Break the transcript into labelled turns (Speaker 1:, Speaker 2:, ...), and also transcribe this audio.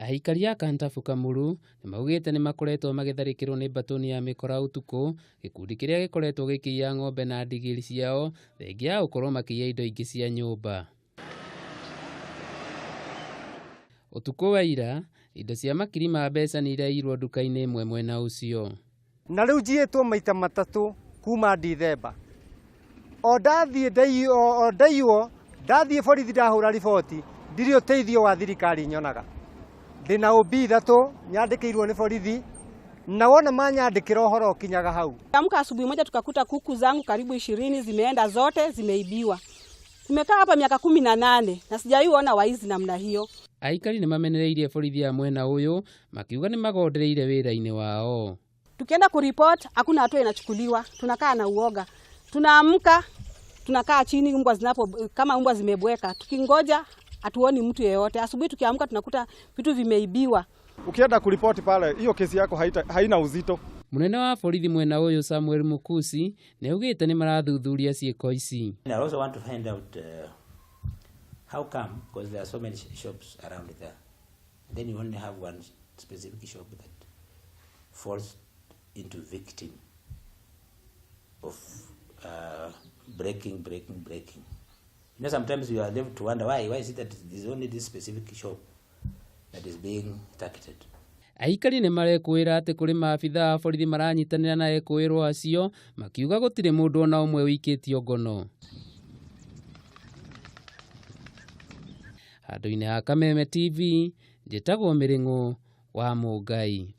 Speaker 1: Aikari a Kantafu Kamulu nĩmaugĩte nĩmakoretwo magĩtharĩkĩrwo nĩ mbatũni ya mĩkora ũtukũ, gĩkundi kĩrĩa gĩkoretwo gĩkĩiya ng'ombe na ndigiri ciao thengia ya gũkorwo makĩiya indo ingĩ cia nyũmba. Ũtukũ wa ira, indo cia makiri ma mbeca nĩiraiyirwo nduka-inĩ ĩmwe mwena ũcio.
Speaker 2: Na rĩu njiyĩtwo maita matatũ kuma Dithemba. O ndathiĩ ndaiywo, ndathiĩ borithi ndahũra riboti, ndirĩ ũteithio wa thirikari nyonaga. Ndĩna OB ithatũ nyandĩkĩirwo nĩ borithi, na wona manyandĩkĩra ũhoro ũkinyaga hau.
Speaker 3: Amka asubuhi moja tukakuta kuku zangu karibu 20 zimeenda zote zimeibiwa. Tumekaa hapa miaka 18 na sijawahi ona waizi namna hiyo.
Speaker 1: Aikari nĩmamenereirie borithi a mwena ũyũ makiuga nĩmagondereire wĩra-inĩ wao.
Speaker 3: Tukienda kuripot hakuna hatua inachukuliwa, tunakaa na uoga. Tunaamka tunakaa chini, mbwa zinapo kama mbwa zimebweka, tukingoja hatuoni mtu yeyote. Asubuhi tukiamka tunakuta vitu vimeibiwa.
Speaker 4: Ukienda kuripoti pale hiyo kesi yako haina uzito.
Speaker 1: Munene wa borithi mwena ũyũ Samuel Mukusi nĩaugĩte nĩmarathuthuria ciĩko ici.
Speaker 5: I also want to find out how come, because there are so many shops around there. Then you only have one specific shop that falls into victim of breaking. You know, sometimes you are left to wonder why is it that there's only this specific shop that is being targeted.
Speaker 1: Aikari nĩmarekũĩra atĩ kũrĩ maabithaa a borithi maranyitanĩra na ekũĩrwo acio makiuga gũtirĩ mũndũ ona ũmwe ũikĩtio ngono. Handũ-inĩ ha Kameme TV, njĩtagwo Mĩrĩng'ũ wa Mũngai.